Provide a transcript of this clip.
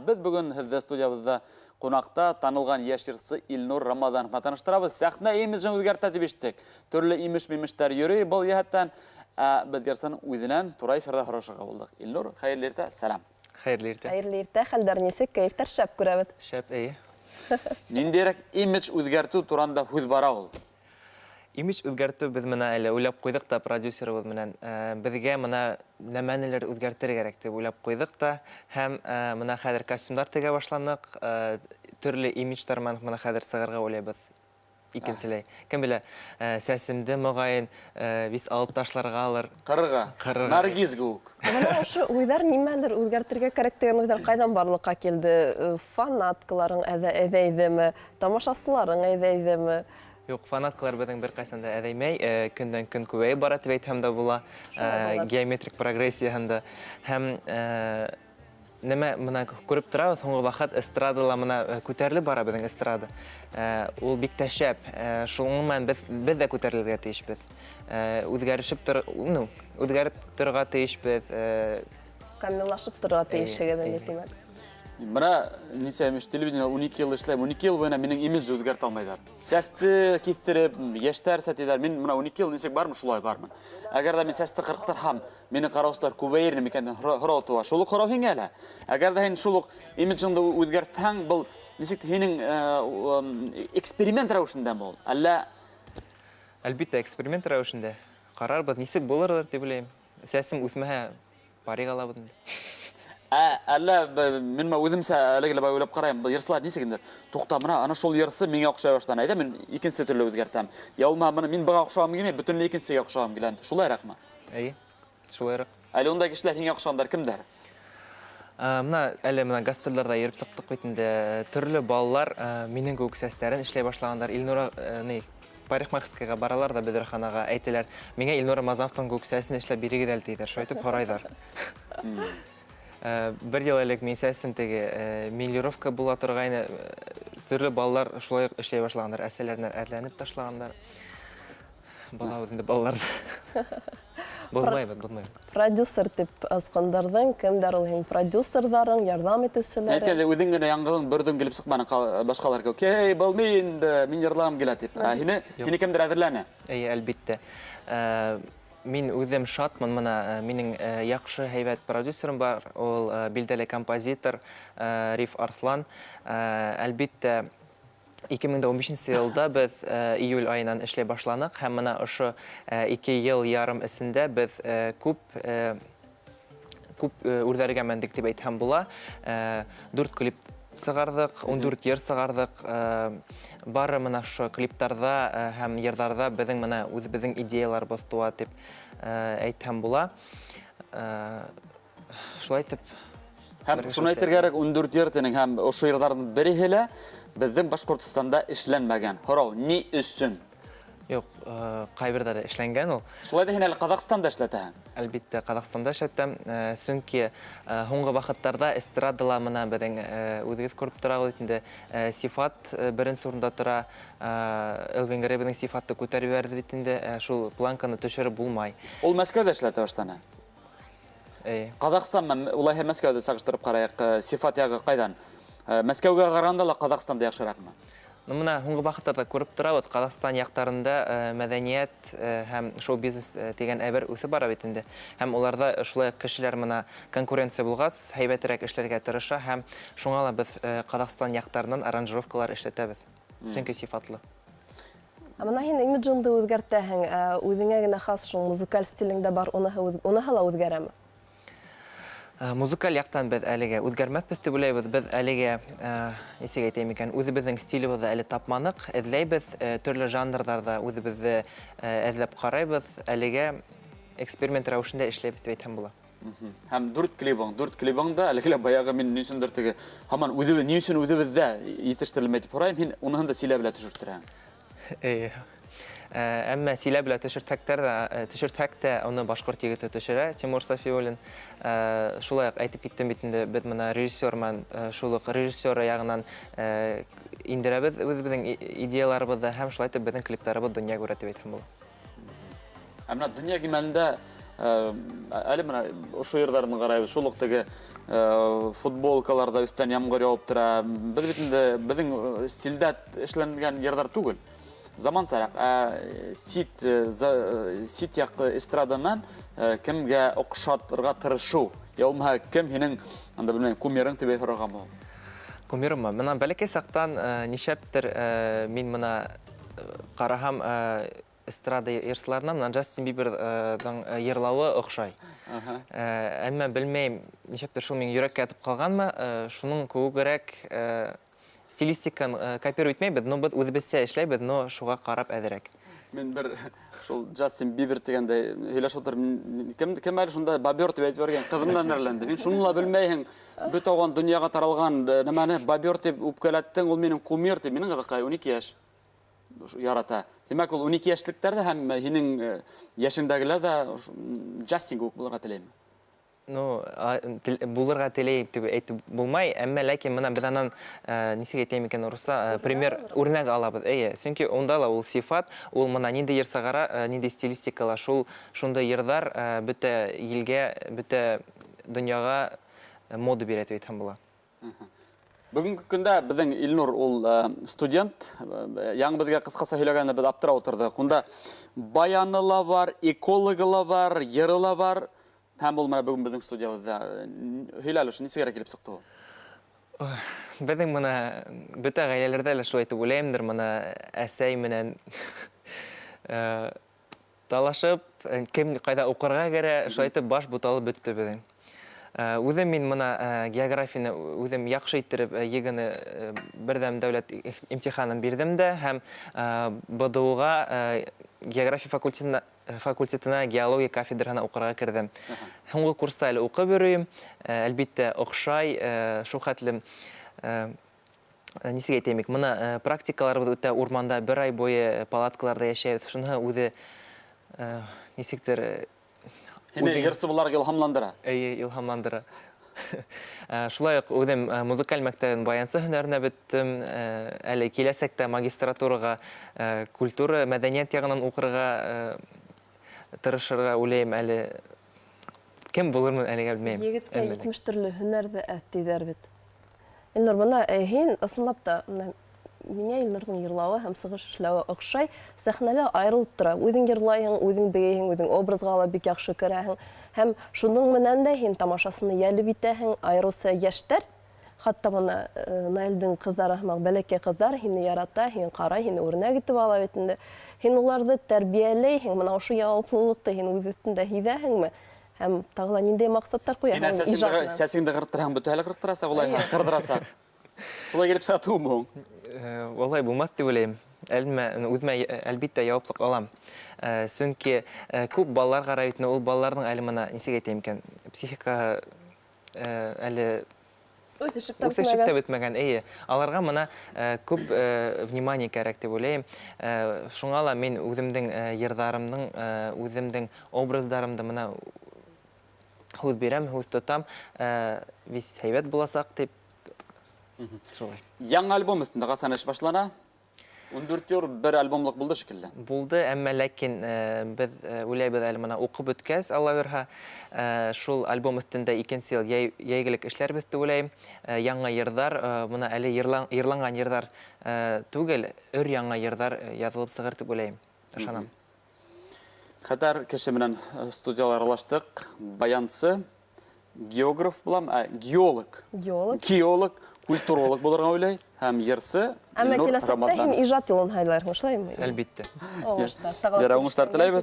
Беҙ бөгөн һеҙҙе студиябыҙҙа ҡунаҡта танылған йәш йырсы Илнур Рамаҙанов менән таныштырабыҙ. Сәхнә имиджын үҙгәртә тип ишеттек. Төрлө имеш-мимештәр йөрөй был йәһәттән. Ә беҙ йырсының үҙенән тура эфирҙа һорашырға булдыҡ. Илнур, хәйерле иртә, сәлам. Хәйерле иртә. Хәйерле иртә, хәлдәр нисек? Кәйефтәр шәп күрәбеҙ. Шәп, эйе. Ниндәйерәк имидж үҙгәртеү туранда һүҙ бара ул? Имидж үзгәртү без менә әле уйлап куйдык та продюсерыбыз менән, безгә менә нәмәнелер үзгәртергә кирәк дип уйлап куйдык та һәм менә хәзер костюмнар тегә башланык, төрле имиджлар менән менә хәзер чыгарга уйлыйбыз икенчеләй. Кем белә, сәсемде мөгаен вис алып ташларгалыр. Кырырга. Кырырга. Наргиз кеүек. Менә ошо уйҙар нимәлер үҙгәртергә кәрәк тигән уйҙар ҡайҙан барлыҡҡа килде? Фанаткаларың әҙәйҙеме? Тамашасыларың әҙәйҙеме? Юк, фанаткалар беҙҙең берҡайсан да әҙәймәй, көндән-көн күбәйеп бара тип әйтһәм дә була, геометрик прогрессияһында. Һәм нәмә мына күреп торабыҙ, һуңғы ваҡыт эстрадала мына күтәрелеп бара беҙҙең эстрада. Ул бик тә шәп. Шуның менән беҙ, беҙ ҙә күтәрелергә тейешбеҙ. Үҙгәрешеп тор, ну, үҙгәреп торорға тейешбеҙ. Камиллашып торорға тейешһегеҙ инде, тимәк. Мына нисә имеш телевидениедә 12 йыл эшләйем, 12 йыл буйына минең имиджды үҙгәртә алмайҙар. Сәсте киҫтереп, йәштәрсә тиҙәр. Мин мына 12 йыл нисек бармын, шулай бармын. Әгәр ҙә мин сәсте ҡырҡтырһам, мине ҡараусылар күбәйер ине микән тигән һорау тыуа. Шул уҡ һорау һиңә лә. Әгәр ҙә һин шул уҡ имиджыңды үҙгәртһәң, был нисек һинең эксперимент рәүешендәме ул? Әллә Әлбиттә, эксперимент рәүешендә. Ҡарарбыҙ, нисек булырҙыр тип уйлайым. Сәсем үҫмәһә, парик алабыҙ инде. Ә, әллә мин мә үҙемсә әлеге лә уйлап ҡарайым, был йырсылар нисек инде? Туҡта, мына ана шул йырсы миңә оҡшай башланы. Әйҙә мин икенсе төрлө үҙгәртәм. Я булмаһа, мына мин быға оҡшағым килмәй, бөтөнләй икенсегә оҡшағым килә. Шулайыраҡмы? Эйе, шулайыраҡ. Әле ундай кешеләр һиңә оҡшағандар кемдәр? Мына әле мына гастролдәрҙә йөрөп сыҡтыҡ бит инде. Төрлө балалар минең кеүек сәстәрен эшләй башлағандар. Илнура, ни, парикмахерскийға баралар да бөҙрәханаға әйтәләр, миңә Илнур Рамазановтың кеүек сәсен эшләп бирегеҙ әле тиҙәр. Шулай итеп һорайҙар. Бер йыл элек мин сәсем теге мелировка була торғайны. Төрлө балалар шулай уҡ эшләй башлағандар, әсәләренә әрләнеп ташлагандар. Балабыҙ инде балаларҙы. Булмайбыҙ, булмайбыҙ. Продюсер тип ысҡындырҙың, кемдәр ул һинең продюсерҙарың, ярҙам итеүселәрең? Әйткәндәй, үҙең генә яңғыҙың бөрҙөң килеп сыҡманың, башҡалар кеүек. Эй, был мин, мин йырлағым килә тип. Ә һине, һине кемдер әҙерләне? Эйе, әлбиттә. Мин үҙем шатмын, мына минең яҡшы, һәйбәт продюсерым бар, ул билдәле композитор Риф Арҫлан. Әлбиттә, 2015 нче елда без июль аеннан эшләй башланык һәм менә ошо 2 ел ярым эчендә без күп күп үрҙәргә мендек дип әйтһәм була. 4 клип сығарҙыҡ, 14 йыр сығарҙыҡ. Бары менә шушы клиптарҙа һәм йырҙарҙа беҙҙең менә үҙебеҙҙең идеяларыбыҙ туа дип әйтһәм була. Шулай итеп. Һәм шуны әйтергә кәрәк, 14 йыр тинең һәм ошо йырҙарҙың береһе лә беҙҙең Башҡортостанда эшләнмәгән. Һорау, ни өсөн? Юҡ, ҡайберҙәре эшләнгән ул. Шулай ҙа һин әле Ҡаҙағстанда эшләтәһең. Әлбиттә, Ҡаҙағстанда эшләтәм, сөнки һуңғы ваҡыттарҙа эстрадала мына беҙҙең үҙегеҙ күреп торағыҙ бит инде, сифат беренсе урында тора. Элвин Грей беҙҙең сифатты күтәреп ебәрҙе бит инде, шул планканы төшөрөп булмай. Ул Мәскәүҙә эшләтә башланы. Эйе. Ҡаҙағстан менән улайһа Мәскәүҙе сағыштырып ҡарайыҡ, сифат яғы ҡайҙан? Мәскәүгә ҡарағанда ла Ҡаҙағстанда яҡшыраҡмы? Ну, мына һуңғы ваҡыттарҙа күреп торабыҙ, Ҡаҙағстан яҡтарында мәҙәниәт һәм шоу-бизнес тигән әйбер үҫеп бара бит инде. Һәм уларҙа шулай уҡ кешеләр мына конкуренция булғас, һәйбәтерәк эшләргә тырыша һәм шуңа ла беҙ Ҡаҙағстан яҡтарынан аранжировкалар эшләтәбеҙ. Сөнки сифатлы. Ә бына һин имиджыңды үҙгәртәһең, ә үҙеңә генә хас шул музыкаль стилең дә бар, уныһы, уныһы ла үҙгәрәме? Музыкаль яҡтан беҙ әлегә үҙгәрмәҫбеҙ тип уйлайбыҙ. Беҙ әлегә, нисек әйтәйем икән, үҙебеҙҙең стилебыҙҙы әле тапманыҡ, эҙләйбеҙ, төрлө жанрҙарҙа үҙебеҙҙе эҙләп ҡарайбыҙ. Әлегә эксперимент рәүешендә эшләйбеҙ тип әйтһәм була. Һәм дүрт клибың, дүрт клибың да, әлеге лә баяғы мин ни өсөндөр теге һаман үҙебеҙ, ни өсөн үҙебеҙҙә етештерелмәй тип һорайым, һин уныһын да Силәбелә төшөртөрәһең. Эйе. Әммә Силәбелә төшөртһәктәр ҙә, төшөртһәк тә, уны башҡорт егете төшөрә, Тимур Сафиуллин. Шулай уҡ әйтеп киттем бит инде, беҙ мына режиссер менән шул уҡ режиссер яғынан индерәбеҙ үҙебеҙҙең идеяларыбыҙҙы һәм шулай итеп беҙҙең клиптарыбыҙ донъя күрә тип әйтһәм була. Ә менә донъя кимәлендә Әле бына ошо йырҙарын ҡарайбыҙ, шул уҡ теге футболкаларҙа өҫтән ямғыр яуып тора. Беҙ бит инде беҙҙең стилдә эшләнгән йырҙар түгел. Замансараҡ, ә сит яҡ эстраданан кемгә оҡшатырға тырышыу? Я булмаһа, кем һинең, анда белмәйем, кумирың тип һорағанмы? Кумирыммы? Бына бәләкәй саҡтан нишләптер мин бына ҡараһам эстрада йырсыларына, бына Джастин Биберҙың йырлауы оҡшай. Әммә белмәйем, нишләптер шул минең йөрәккә ятып ҡалғанмы, шуның кеүегерәк стилистиканы копировать итмәйбеҙ, но беҙ үҙебеҙсә эшләйбеҙ, но шуға ҡарап әҙерәк. Мин бер шул Джастин Бибер тигәндәй һөйләшеп ултырып, кем әле шунда бобер тип әйтеп биргән, ҡыҙымдан әрләнде. Мин шуны ла белмәйһең, бөтә уған донъяға таралған нәмәне бобер тип үпкәләттең, ул минең кумир тип, минең ҡыҙыҡай 12 йәш ярата. Тимәк, ул 12 йәшлектәр ҙә һәм һинең йәшеңдәгеләр ҙә Джастин кеүек булырға теләйме? Ну, булырға теләй тип әйтеп булмай, әммә ләкин бына беҙ анан, нисек әйтәйем икән урыҫса, пример, үрнәк алабыҙ. Эйе, сөнки унда ла ул сифат, ул бына ниндәй йыр сығара, ниндәй стилистикала, шул шундай йырҙар бөтә илгә, бөтә донъяға мода бирә тип әйтһәм була. Бөгөнгө көндә беҙҙең Илнур ул студент, яңы беҙгә ҡыҫҡаса һөйләгәндә беҙ аптырап ултырҙыҡ. Унда баяны ла бар, экологы ла бар, йыры ла бар. Һәм ул менә бөгөн беҙҙең студиябыҙҙа. Һөйлә әле, ошо нисегерәк килеп сыҡты ул? Беҙҙең бына бөтә ғаиләләрҙә лә шулай итеп уйлайымдыр, бына әсәй менән талашып, кем ҡайҙа уҡырға керә, шулай итеп баш буталып бөттө беҙҙең. Үҙем мин бына географияны үҙем яҡшы иттереп ЕГЭ-ны берҙәм дәүләт имтиханын бирҙем дә һәм БДУ-ға география факультетына геология кафедраһына уҡырға керҙем. Һуңғы курста әле уҡып йөрөйөм. Әлбиттә, оҡшай, шул хәтлем, нисек әйтәйем, бына практикаларыбыҙ үтә урманда бер ай буйы палаткаларҙа йәшәйбеҙ. Шуныһы үҙе нисектер Һине йырсы буларҡ илһамландыра. Эйе, илһамландыра. Шулай уҡ үҙем музыкаль мәктәбен баянсы һөнәренә бөттөм. Әле киләсәктә магистратураға культура, мәҙәниәт яғынан уҡырға тырышырға уйлайым әле. Кем булырмын әлегә белмәйем. Егеткә Әммә 70 төрлө һөнәрҙе әҙ тиҙәр бит. Илнур, бына һин ысынлап та бына миңә Илнурҙың йырлауы һәм сығыш эшләүе оҡшай, сәхнәлә айырылып тора. Үҙең йырлайһың, үҙең бейейһең, үҙең образға ла бик яҡшы керәһең. Һәм шуның менән дә һин тамашасыны йәлеп итәһең, айырыуса йәштәр, хатта бына Наилдең ҡыҙҙары һымаҡ бәләкәй ҡыҙҙар һине ярата, һине ҡарай, һине үрнәк итеп ала бит инде. Һин уларҙы тәрбиәләйһең, бына ошо яуаплылыҡты һин үҙ өҫтөндә һиҙәһеңме? Һәм тағы ла ниндәй маҡсаттар ҡуяһың? Һин ижадына? сәсеңде ҡырҡтырһаң, бөтәһе лә ҡырҡтырасаҡ, улай ҡырҙырасаҡ. Шулай килеп сыға түгелме һуң? Улай булмаҫ тип уйлайым. Әлмә, үҙемә, әлбиттә, яуаплыҡ алам. Сөнки күп балалар ҡарай бит, ул балаларҙың әле бына нисек әйтәйем икән, психикаһы әле Үҫешеп тә үҫешеп тә бөтмәгән. бөтмәгән, эйе. Аларға бына күп внимание кәрәк тип уйлайым. Шуңа ла мин үҙемдең йырҙарымдың, үҙемдең образдарымды бына һүҙ бирәм, һүҙ тотам. Вис һәйбәт буласаҡ тип. Шулай. Яңы альбом өҫтөндә ҡасан эш башлана? 14 йыл бер альбомлыҡ булды шикелле. Булды, әммә ләкин беҙ уйлайбыҙ әле бына уҡып бөткәс, Алла бирһә, шул альбом өҫтөндә икенсе йыл йәйгелек эшләрбеҙ тип уйлайым. Яңы йырҙар, бына әле йырланған йырҙар түгел, өр яңы йырҙар яҙылып сығыр тип уйлайым. Ышанам. Хәтәр кеше менән студияла аралаштыҡ. Баянсы, географ булам, геолог. Геолог. Геолог, культуролог булырға уйлай һәм йырсы Әммә Илнур киләсәктә һин Рамазанов. ижад юлын һайларһың, шулаймы? Әлбиттә. Уңыштар. Ярай, уңыштар теләйбеҙ.